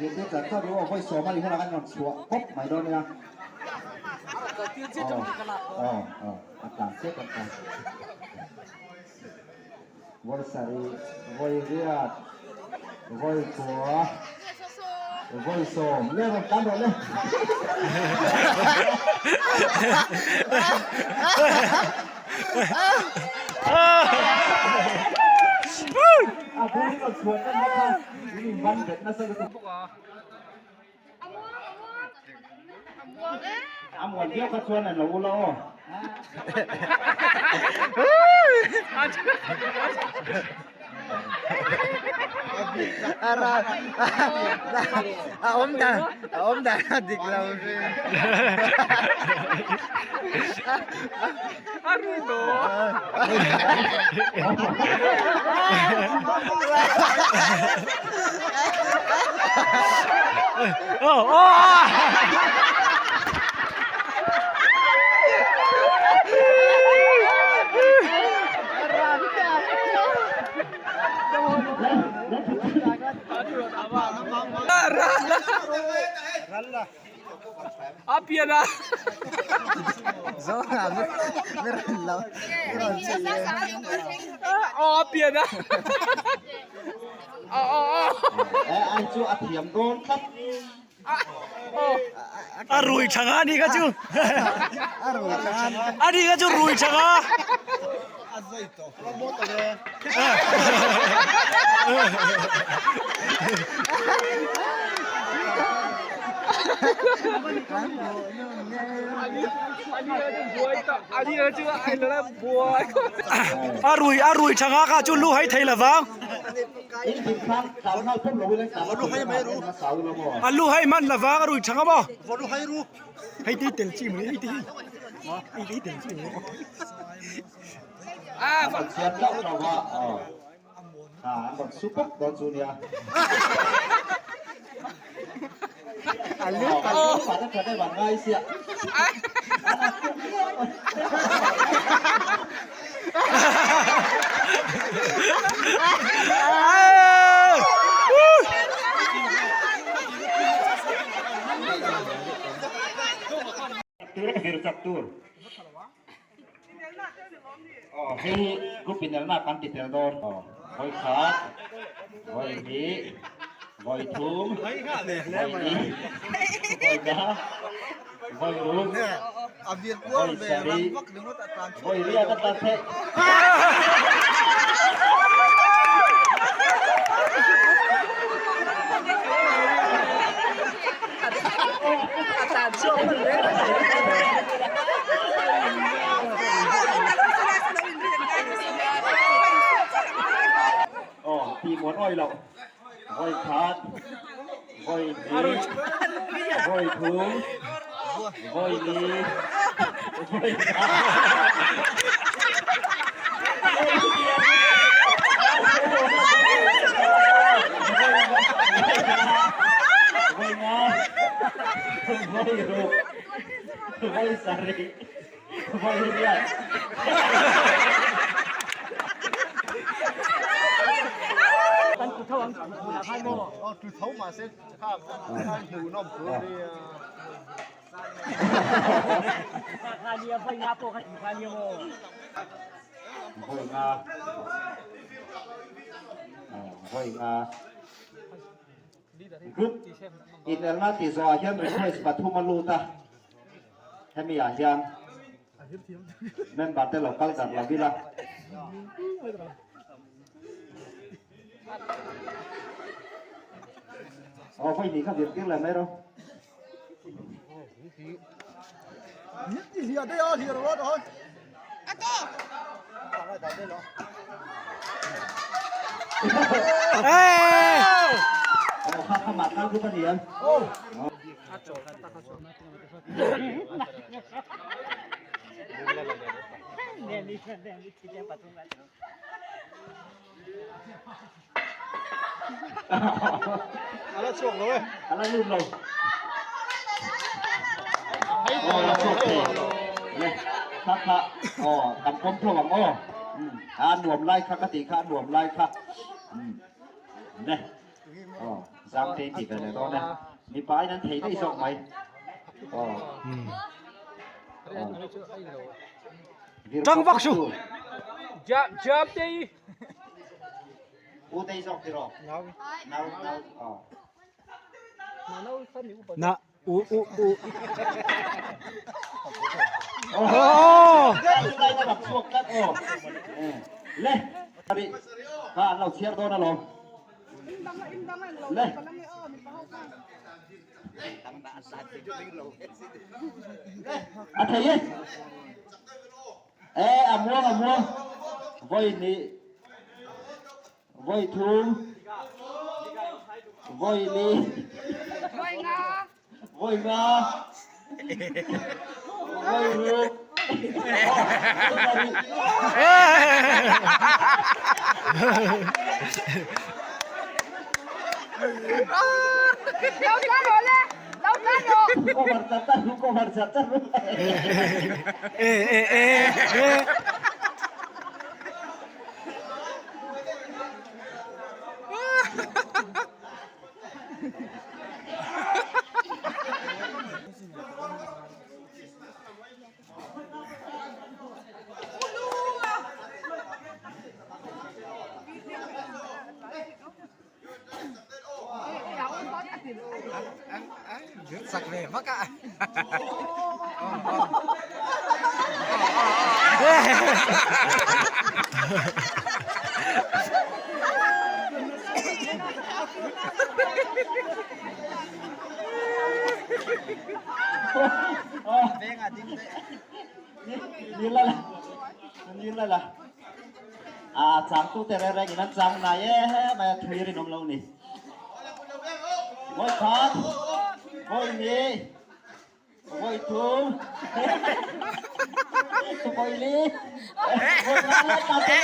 Zirtir chan chauh ru aw, vawi sawm a nih hunah khan rawn chhuah pawp mai dawn nia. Aw, aw, aw, a tlan chiah kan tlan. Vawi sarih, vawi riat, vawi kua, vawi sawm, le rawn tlan rawh le. A bul hi rawn chhuah tan na kha in invan bet nasa lutuk. A muan viau kha chuan an lo ula aw. A awm dan a awm dan a dik lo ve. A rui tawh. Oh, oh! A pian a. Zo na mi ran lo mi rawn che le. Aw a pian a. Aw aw aw. Eh ai chu a thiam dawn tlat. A rui tha nga ni kha chu. A rui tha nga. A ni kha chu rui tha nga. A zai tawh. A rui a rui tha nga kha chu lu hai thei lovang. A lu hai man lovang a rui tha nga maw. Hei te tel chi mai hei te hi. Hei te tel chi mai. Tur a vir chak tur. Aw hei hi group inelna kan ti tel dawn. Aw vawi khat, vawi hnih, vawi thum, vawi li, vawi nga, vawi ruk, vawi sarih, vawi riat a tlan theih. Aw ti muan awi loh vawi khat vawi hnih vawi thum vawi li vawi nga Vawi nga vawi ruk vawi sarih vawi riat. Vawi nga vawi nga Group inelna tih zawhah hian request pathum a lut a, hemi ah hian member te lo kal darh lo ila. Aw vawi hnih kha virtir leh mai rawh. A la chhuak lo e. A la lut lo. Aw la chhuak thei. Le kha kha aw kan pawm tho ang aw. A nuam lai kha ka tih kha a nuam lai kha. Le aw. Zangte in ti ve leh dawn e. Mipa in an thei daih zawk mai. Aw. Tang vak su. Jap jap te i. U tei zawk tiraw? Nau nau aw. Na u u u. Oh! Chhuak tlat aw. Le. Ka an lo chhiar dawn alawm. Le. A thei e. E a muang a muang. Voi ni Voi thum, voi li, Voi nga. voi nga, voi ruk, voi sarih. Lo tlan rawh le. Lo tlan rawh. Cover chat chat ru, cover chat chat ru. E e e e. Sak ve vak a. Nil la a changtu te reng reng in an chang nai e mai a thui rinawm lo ni. Voi khat, voi hnih, voi thum, voi li, voi nga le ta te.